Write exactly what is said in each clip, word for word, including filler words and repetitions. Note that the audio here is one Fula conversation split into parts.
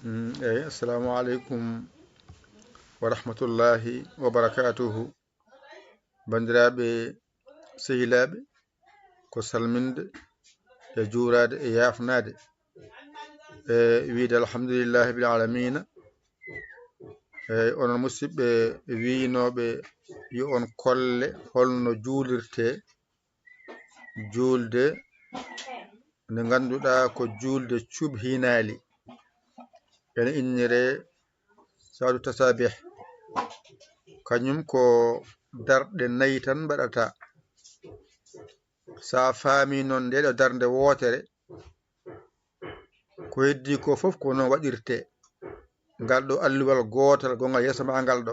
Mm, eyi, assalamu aleykum wa rahmatullahi wa barakatuhu. Banndiraaɓe, sehilaaɓe, ko salminde e juuraade e yaafnaade, e wiyde alhamdulillahi bil alamina. Eyi, onon musidɓe wiynooɓe yo on kolle holno juulirtee juulde nde ngannduɗaa ko juulde cubhinaali, ene inniree saadu tasabih. Kañum ko darɗe nayi tan mbaɗata. So a faami noon nde ɗo darnde wootere, ko heddii ko fof ko noon waɗirtee. Ngal ɗo alluwal gootal gongal yeeso ma ngal ɗo,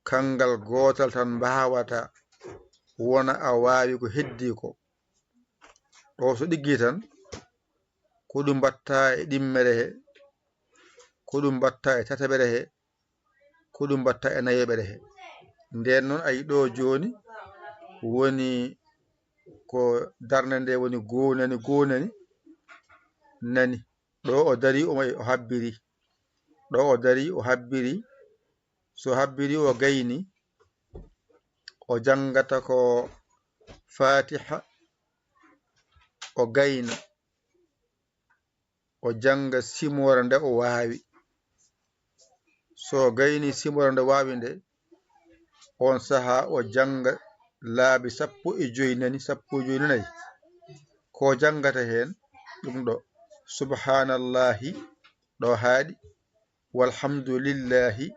kanngal gootal tan mbaawata wona a waawi ko heddii ko. Ɗo so ɗiggii tan, ko ɗum mbaɗta e ɗimmere he, ko ɗum mbaɗta e tataɓere he, ko ɗum mbaɗta e nayeɓere he. Ndeen noon, ayi ɗo jooni woni ko darnde nde woni goo nani, goo nani, nani. Ɗo o darii, o, o habbiri. Ɗo o darii, o habbiri. So habbiri, o gayni. O janngata ko Fatiha, o gayna. O jannga simoore nde o waawi. So gayni simoore nde waawi nde, on sahaa o jannga laabi sappo e joy nani, sappo e joy nanayi. Ko janngata heen ɗum ɗo, subhanallahi, ɗo haaɗi, walhamdulillahi,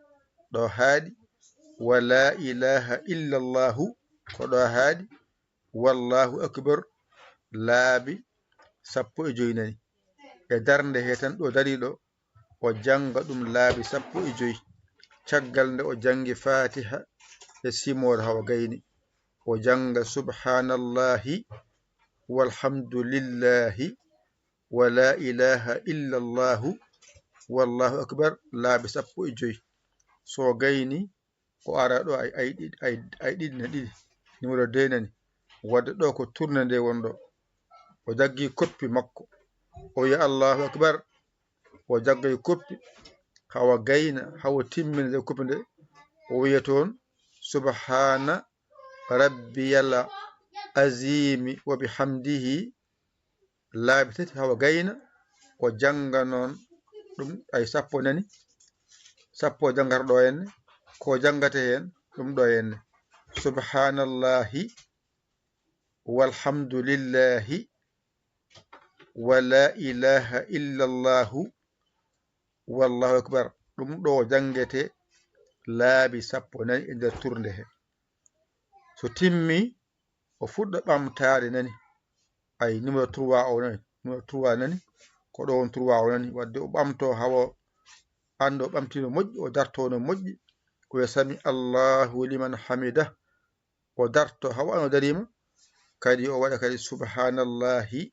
ɗo haaɗi, wa la ilaha illallahu, ko ɗo haaɗi, wallahu akbar, laabi sappo e joy nani. E darnde he tan ɗo dariiɗo, o jannga ɗum laabi sappo e joy. Caggal nde o janngi Fatiha e simoore hawa gayni, o jannga subhanallahi, walhamdulillahi, wa la ilaha illallahu, wallahu akbar, laabi sappo e joy. So gayni, o ara ɗo ay, ay ɗiɗi, ay, ay ɗiɗi na ɗiɗi, numéro deux nani. Wadde ɗo ko tourné nde won ɗo. O jaggi koppi makko. O wiya, "Allahu akbar." O jaggay koppi, hawa gayna, hawa timmina nde koppi nde. O wiya toon, "Subhana rabbiyal azimi wa bihamdihi." Laabi tati hawa gayna, o jannga noon ɗum ay sappo nani, sappo o janngata ɗo henne, ko janngata heen ɗum ɗo henne, subhanallahi, walhamdulillahi, wa la ilaha illallahu, wallahu akbar. Ɗum ɗo janngete laabi sappo nani e nder turnde he. So timmi, o fuɗɗa ɓamtaade nani. Ay, numéro trois o nani, numéro trois nani, ko ɗo on trois o nani. Wadde o ɓamto hawa annda o ɓamtino moƴƴi, o darto no moƴƴi. O wiya, "Sami Allahu liman hamida." O darto hawa ano darima. Kadi o waɗa kadi, "Subhanallahi,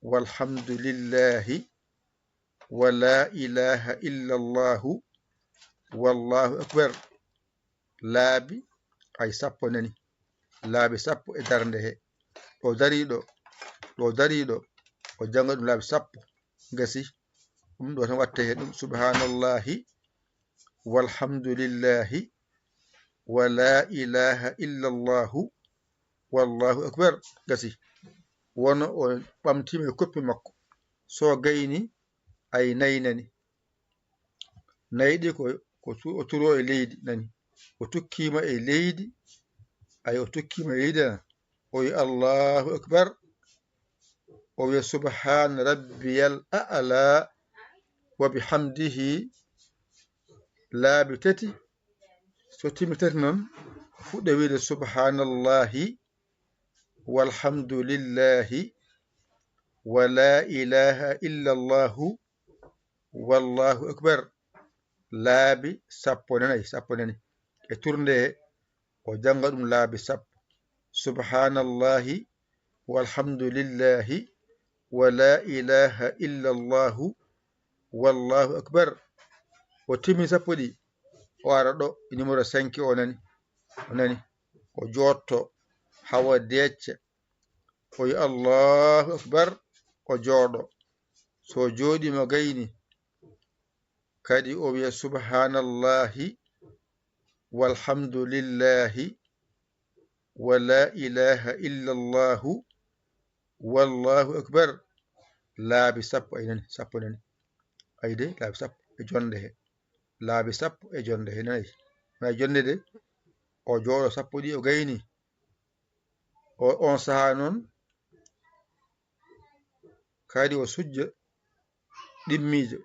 walhamdulillahi, wa la ilaha illallahu, wallahu akbar." Laabi ay sappo nani. Laabi sappo e darnde he. Ɗo dariiɗo, ɗo dariiɗo, o jannga ɗum laabi sappo. Gasi. Ɗum ɗo tan watte he ɗum, subhanallahi, walhamdulillahi, wa la ilaha illallahu, wallahu akbar. Gasi. Wono o ɓamtiima e koppi makko. So gayni, ay nayi nani. Nayi ɗi ko, ko tu-, o turo e leydi, nani. O tukkiima e leydi, ay, o tukkiima e leydi, nani. O wi, "Allahu akbar." O wiya, "Subhana rabbiyal a'la wa bihamdihi." Laabi tati, so timmi tati noon, fuɗɗa wiide, "Subhanallahi, walhamdulillahi, wa la ilaha illallahu, wallahu akbar." Laabi sappo nanayi, sappo nani. E turnde he, o jannga ɗum laabi sappo. Subhanallahi, walhamdulillahi, wa la ilaha illallahu, wallahu akbar. O timmi sappo ɗi, o ara ɗo, numéro cinq o nani, o nani. O jootto, hawa deecca. O wiya, "Allahu akbar," o jooɗo. So jooɗiima gayni, Kadi o wiya subhanallahi walhamdulillahi wa la ilaha illallahu wallahu akbar. Laabi sappo, ay nani, sappo nani. Ay de, laabi sappo e jonde he. Laabi sappo e jonde he nani. Wona jonde de, o jooɗo sappo ɗi o gayni. O, on saha noon, kadi o sujja ɗimmiijo.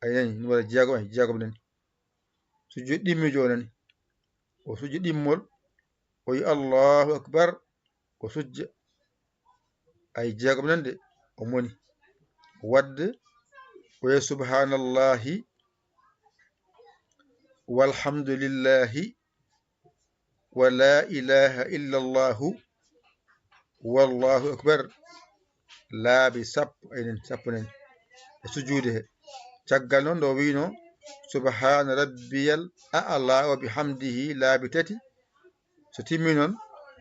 Ay nani, numéro jeegom, ay jeegom nani. Sujjo ɗimmiijo o nani. O sujja ɗimmol, o yi Allahu akbar, o sujja. Ay jeegom nani de, o moni. Wadde, o yi subhanallahi, walhamdulillahi, wa la ilaha illallahu, wallahu akbar. Laabi sappo, enen sappo nani. E sujuude he. Caggal noon nde o wiino, subhana rabbiyal a'la wa bihamdihi, laabi tati. So timmi noon,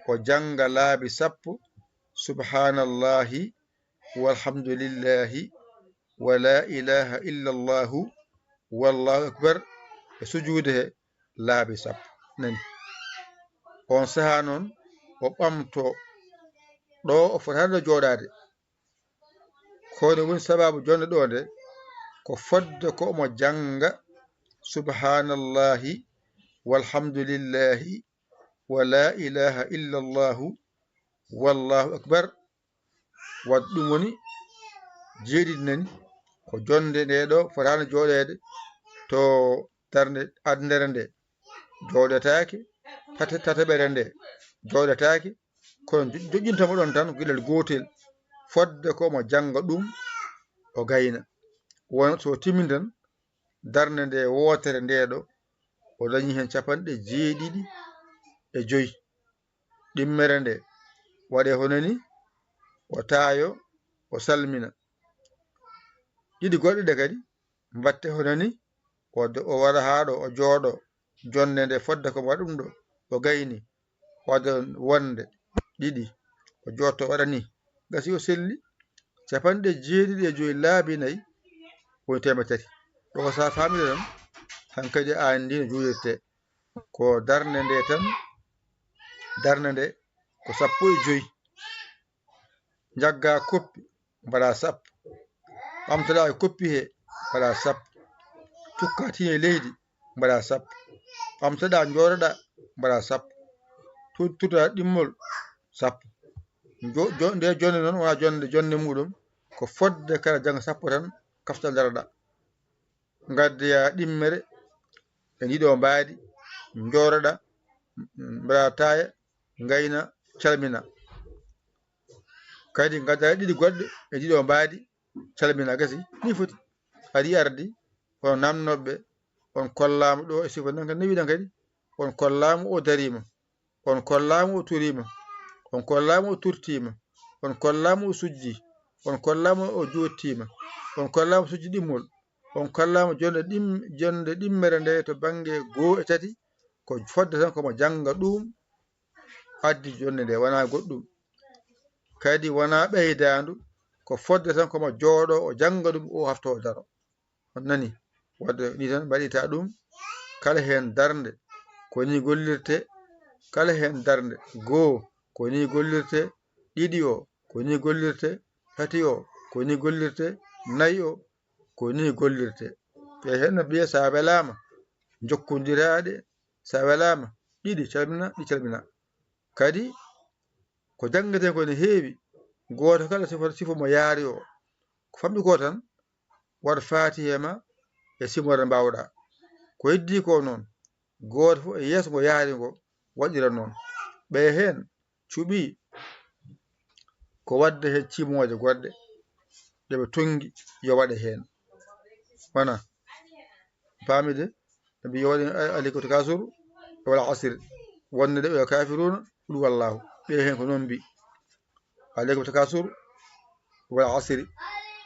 o jannga laabi sappo, subhanallahi, walhamdulillahi, wa la ilaha illallahu, wallahu akbar. E sujuude he, laabi sappo nani. On saha noon, o ɓamto ɗo o fotaano jooɗaade. Ko ne woni sababu jonde ɗo nde, ko fodde ko omo jannga subhanallahi, walhamdulillahi, wa la ilaha illallahu, wallahu akbar. Wadde ɗum woni jeeɗiɗi nani, ko jonde nde ɗo fotaano jooɗeede to darnde adndere nde. Jooɗetaake, tate-, tataɓere nde jooɗetaake, kono jo-, joƴƴinta mo ɗon tan ko geɗal gootel, fodde ko omo jannga ɗum, o gayna. Won so timmi tan, darnde nde wootere nde ɗo, o dañi heen capanɗe jeeɗiɗi e joy. Ɗimmere nde waɗe hono ni, o taayo, o salmina. Ɗiɗi goɗɗe ɗe kadi, mbatte hono ni, o, o wara haa ɗo, o jooɗo, jonde nde fodde ko waɗa ɗum ɗo, o gayni, wadde wonde ɗiɗi, o jooɗto waɗa ni, gasi o selli, capanɗe jeeɗiɗi e joy laabi nayi woni teemedde tati. Ɗo ko sa faamide tan, hankadi a anndi no juulirte. Ko darnde nde tan, darnde nde ko sappo e joy. Njagga koppi, mbaɗa sappo. Ɓamtoɗa e koppi he, mbaɗa sappo. Cukka tiiñe leydi, mbaɗa sappo. Ɓamtoɗa, njooɗoɗa, mbaɗa sappo. Tu-, tuta ɗimmol, sappo. Jo-, jo-, nde jonde noon wona jonde, jonde muɗum ko fodde kala jannga sappo tan kafta ndaroɗa. Ngaddoya ɗimmere e ndiɗo mbaadi, njooɗoɗa, mbaɗa taaya, ngayna, calmina. Kadi ngaddoya ɗiɗi goɗɗe e ndiɗo mbaadi, calmina, gasi, ni foti. Ari ardi, on namnoɓe, on kollaama ɗo e sifa nan kadi, newiɗen kadi, on kollaama o dariima. On kollaama o turiima, on kollaama o turtiima, on kollaama o sujji, on kollaama o joottiima, on kollaama sujji ɗimmol, on kollaama jonde ɗim-, jonde ɗimmere nde to bannge goo e tati, ko fodde tan ko mo jannga ɗum addi jonde nde, wonaa goɗɗum. Kadi wonaa ɓeydaandu, ko fodde tan ko mo jooɗo o jannga ɗum, o hafto o daro. On nani? Wadde ni tan mbaɗita ɗum, kala heen darnde, ko ni gollirte, kala heen darnde, goo, ko ni gollirte, ɗiɗi o, ko ni gollirte, tati o, ko ni gollirte, nayi o, ko ni gollirte. Ɓe heen no mbiya sa welaama, jokkondiraaɗe, sa welaama, ɗiɗi calmina, ɗi calmina. Kadi ko janngeten ko ne heewi, gooto kala sifo, sifo mo yaari o. Ko famɗi ko tan, waɗ faatiha ma e simore mbaawɗa. Ko heddi ko noon, gooto fof e yeeso ngo yaari ngo, waɗira noon. Ɓe heen cuɓi ko waɗde heen cimooje goɗɗe ɗe ɓe tonngi yo waɗe heen. Wona, paami de, ɓe mbi yo waɗe alaykum takasur wal asr, wonde ɗe ɓe kafiruna, qul huwallahu. Ɓe heen ko noon mbi. Alaykum takasur wal asri,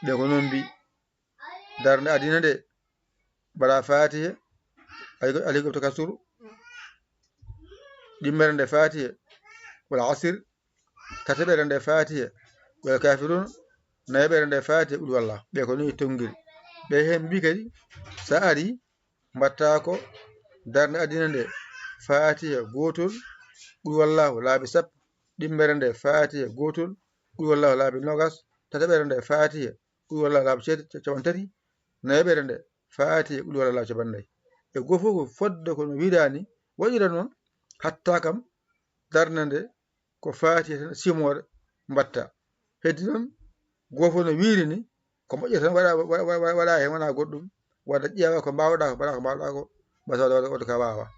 ɓe ko noon mbi. Darnde adina nde, mbaɗa faatiha, alaykum takasur, ɗimmere nde faatiha, wal asr, tataɓere nde faatiha, wal kafirun, nayaɓere nde faatiha, qul huwallah. Ɓe ko noon tongiri. Ɓe heen mbii kadi, so a arii, mbaɗtaa ko darnde adina nde, faatiha gootol, qul huwallaahu laabi sappo, ɗimmere nde, faatiha gootol, qul huwallaahu laabi noogaas, tataɓere nde, faatiha qul huwallaahu laabi ceeɗ-, ca-, capanɗe tati, nayaɓere nde, faatiha qul huwallaahu laabi capanɗe nayi. E goo fof ko fodde ko no wiiɗaa ni waɗira noon, hatta kam darnde nde ko faatiha tan simoore mbaɗtaa. Heddi noon, goo fof no wiiri ni, ko moƴƴata tan waɗa, wa-, wa-, wa-, waɗa heen, wonaa goɗɗum, waɗa ƴeewa ko mbaawɗaa ko, mbaɗa ko mbaawɗaa ko, mbasa waɗa, waɗa, waɗa ko a waawaa.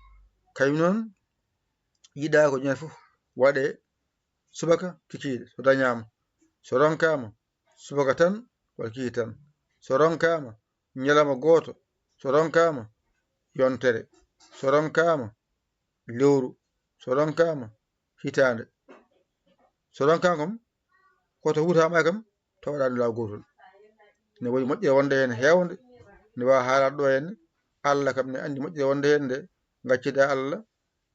Kañum noon, yiɗaa ko ñande fof waɗee subaka kikiiɗe, so dañaama, so ronkaama, subaka tan, walla kikiiɗe tan, so ronkaama, ñalawma gooto, so ronkaama, yontere, so ronkaama, lewru, so ronkaama, hitaande, so ronkaama kam, ko to wutaama kam, tawa waɗaani laawol gootol. Ne waɗi moƴƴere wonde heen heewnde, ne waawi haalaade ɗo heen, Allah kam ne anndi moƴƴere wonde heen nde, ngaccidaa Allah,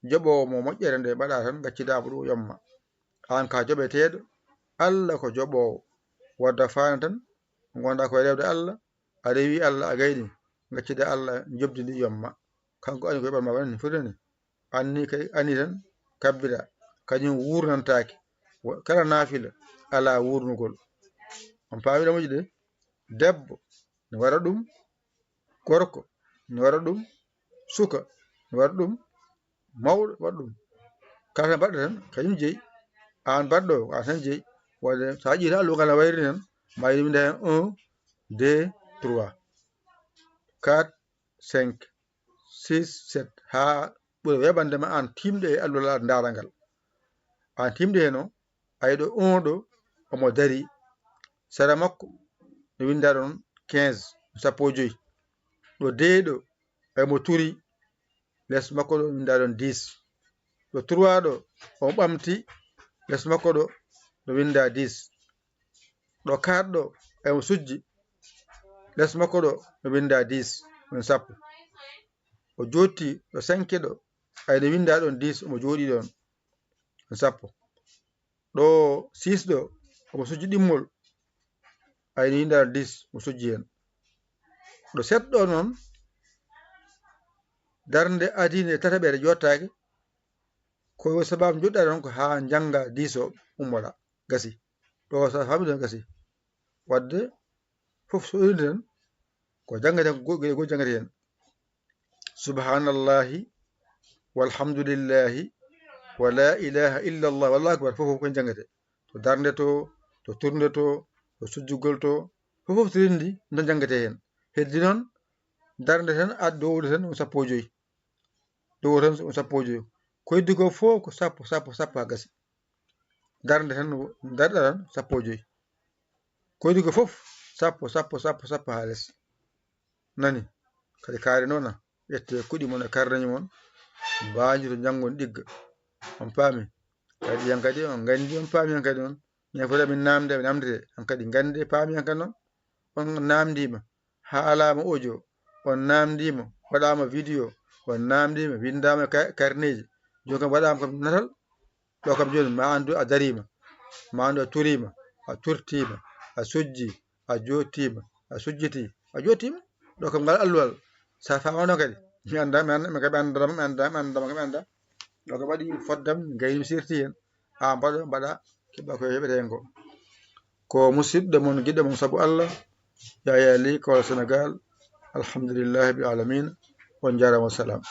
joɓoowo mo moƴƴere nde mbaɗaa tan, ngaccidaa mo ɗum, o yomma. Aan ko a joɓeteeɗo, Allah ko joɓoowo. Wadda faana tan, ngonɗaa ko e rewde Allah, a rewii Allah, a gayni, ngaccidaa Allah, njoɓdi ndi yomma. Kanko anndi ko heɓat ma, wonani foti ni. Anni kay, anni tan, kabbira. Kañum wuurnantaake. Wa-, kala naafila alaa wuurnugol. On paami ɗo moƴƴi de? Debbo ne waɗa ɗum, gorko ne waɗa ɗum, suka ne waɗa ɗum, mawɗo waɗa ɗum. Kala tan mbaɗɗo tan, kañum jeyi. Aan mbaɗɗo, aan tan jeyi. Waɗde so a ƴeewi tan alluwal ngal no wayri tan, ma ina winnda heen un, deux, trois, quatre, cinq, six, sept, haa ɓuri weeɓande ma aan tiimɗo e alluwal ndaarangal. Aan tiimɗo heen o, ay ɗo un ɗo, omo darii. Sera makko no winndaa ɗoon quinze, sappo e joy. Ɗo deux ɗo, omo turii, les makko ɗo winndaa ɗoon dix. Ɗo trois ɗo, omo ɓamti, les makko ɗo no winndaa dix. Ɗo quatre ɗo, omo sujji, les makko ɗo no winndaa dix, woni sappo. O jooɗti ɗo cinq ɗo, ay no winndaa ɗoon dix, omo jooɗii ɗoon, woni sappo. Ɗo six ɗo, omo sujji ɗimmol, ay no winndaa ɗoon dix, omo sujji heen. Ɗo sept ɗo noon, darnde adii nde tataɓere jooɗtaake, ko yo sabaabu njoɗɗaa ɗoon ko haa njanngaa dix o, ummoɗaa, gasi. Ɗo so a faamii ɗoon gasi. Waɗde fof so ɓeydii tan, ko janngete ko go-, geɗe goɗɗe janngete heen. Subhaanallahi, walhamdulillahi, wa laa ilaaha illallah, wallaahu akbar, fof, fof ko heen janngete. To darnde to, to turnde to, to sujjugol to, fof, fof so renndi, ɗum tan janngete heen. Heddi noon, darnde tan, ad-, dowde tan, ɗum sappo e joy. Dow tan ko sappo e joy. Ko heddi ko fof ko sappo, sappo, sappo haa gasi. Darnde tan, darɗa tan sappo e joy. Ko heddi ko fof sappo, sappo, sappo, sappo haa les. Nani? Kadi kaari noon, ƴettee kuɗi mon e karneji mon, mbaajito njanngon ɗigga. On paami? Kadi yan kadi on nganndi, on paami yan kadi on. Minen fof emin naamnde, emin naamndetee. On kadi nganndi, paami yan kadi noon. On naamndiima, haalaama audio, on naamndiima, waɗaama vidéo, on naamndiima, winndaama ka-, karneeji. Jooni kam waɗaama kam natal, ɗo kam jooni ma anndu a dariima, ma anndu a turiima, a turtiima, a sujji, a jooɗtiima, a sujjitii, a jooɗtiima. Ɗo kam ngal alluwal, so a faamaano kadi, mi anndaa, mi anndaa, mi kadi mi anndaa, mi anndaa, mi anndaa, mi anndaa. Ɗo kam waɗi foddam, ngayni mi sirti heen. Haa mbaɗo, mbaɗa, keɓa ko heɓetee ngo. Ko musidɗo mon, giɗɗo mon sabu Allah, Yaya Ly, Kaolack, Sénégal. Alhamdulillahi rabbil alamina. On njaaraama, wassalam.